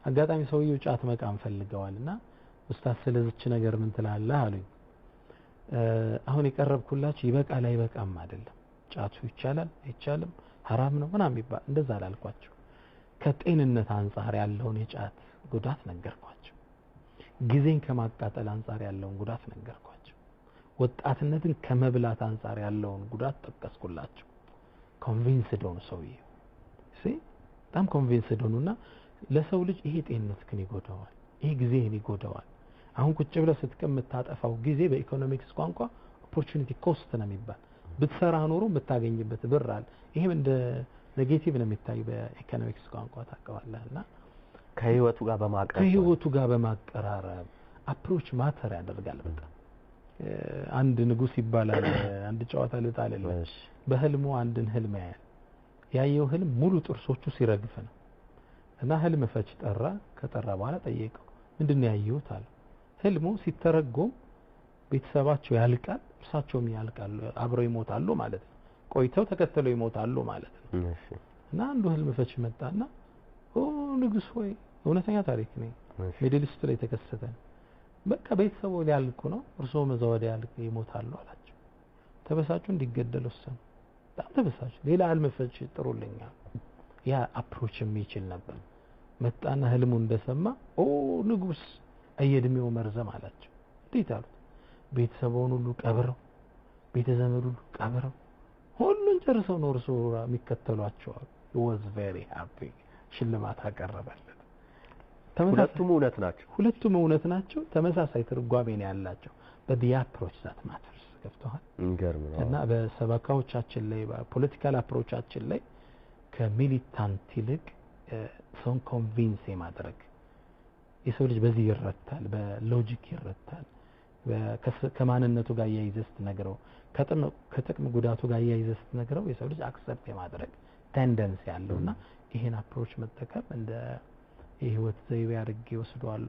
አጋጣሚ ሰውየው ጫት መቃም ፈልገዋል እና "ኡስታዝ፣ ስለዚች ነገር ምን ትላለህ?" አሉኝ። አሁን የቀረብኩላችሁ ይበቃል አይበቃም አይደለም፣ ጫቱ ይቻላል አይቻልም፣ ሐራም ነው ምናምን ይባል እንደዛ አላልኳቸው። ከጤንነት አንጻር ያለውን የጫት ጉዳት ነገርኳቸው። ጊዜን ከማቃጠል አንጻር ያለውን ጉዳት ነገርኳቸው። ወጣትነትን ከመብላት አንጻር ያለውን ጉዳት ጠቀስኩላቸው። Convinced ሆኑ ሰውዬው፣ see፣ በጣም convinced ሆኑና ለሰው ልጅ ይሄ ጤንነትህን ይጎዳዋል፣ ይሄ ጊዜህን ይጎዳዋል። አሁን ቁጭ ብለህ ስትቀም የምታጠፋው ጊዜ በኢኮኖሚክስ ቋንቋ opportunity cost ነው የሚባል። ብትሰራ ኖሮ የምታገኝበት ብር አለ። ይሄም እንደ negative ነው የሚታይ በኢኮኖሚክስ ቋንቋ፣ ታውቀዋለህ። እና ከህይወቱ ጋር በማቅረብ ከህይወቱ ጋር በማቀራረብ approach matter ያደርጋል በጣም። አንድ ንጉስ ይባላል፣ አንድ ጨዋታ ልጣልልህ። በህልሙ አንድን ህልም ያያል። ያየው ህልም ሙሉ ጥርሶቹ ሲረግፍ ነው። እና ህልም ፈች ጠራ። ከጠራ በኋላ ጠየቀው። "ምንድን ነው ያየሁት?" አለው። ህልሙ ሲተረጎም ቤተሰባቸው ያልቃል፣ እርሳቸውም ያልቃሉ፣ አብረው ይሞታሉ ማለት ነው። ቆይተው ተከትለው ይሞታሉ ማለት ነው። እና አንዱ ህልም ፈች መጣና "ኦ ንጉስ ሆይ፣" እውነተኛ ታሪክ ነው፣ Middle East ላይ የተከሰተ ነው። "በቃ ቤተሰቡ ሊያልቁ ነው፣ እርስዎም እዛው ወዲያ ያልቅ ይሞታሉ" አላቸው። ተበሳጩ፣ እንዲገደል ወሰኑ። በጣም ተበሳጩ። "ሌላ ህልም ፈች ጥሩልኝ።" ያ approach የሚችል ነበር። መጣና ህልሙ እንደሰማ "ኦ ንጉስ፣ የእድሜው መርዘም" አላቸው። "እንዴት?" አሉት። "ቤተሰቡን ሁሉ ቀብረው፣ ቤተ ዘመድ ሁሉ ቀብረው፣ ሁሉን ጨርሰው ነው እርስዎ የሚከተሏቸው" አሉ። Was very happy፣ ሽልማት አቀረበለት። ሁለቱም እውነት ናቸው። ሁለቱም እውነት ናቸው። ተመሳሳይ ትርጓሜ ነው ያላቸው። But the approach that matters፣ ገብቶሃል? የሚገርም ነው። እና በሰበካዎቻችን ላይ፣ በ political approach ኣችን ላይ ከ militant ይልቅ ሰውን convince የማድረግ፣ የሰው ልጅ በዚህ ይረታል፣ በ logic ይረታል። ከማንነቱ ጋር እያይዘህ ስትነግረው፣ ከጥቅም ጉዳቱ ጋር እያይዘህ ስትነግረው የሰው ልጅ accept የማድረግ tendency ያለው እና ይሄን approach መጠቀም እንደ የህይወት ዘይቤ አድርጌ ወስደዋለሁ።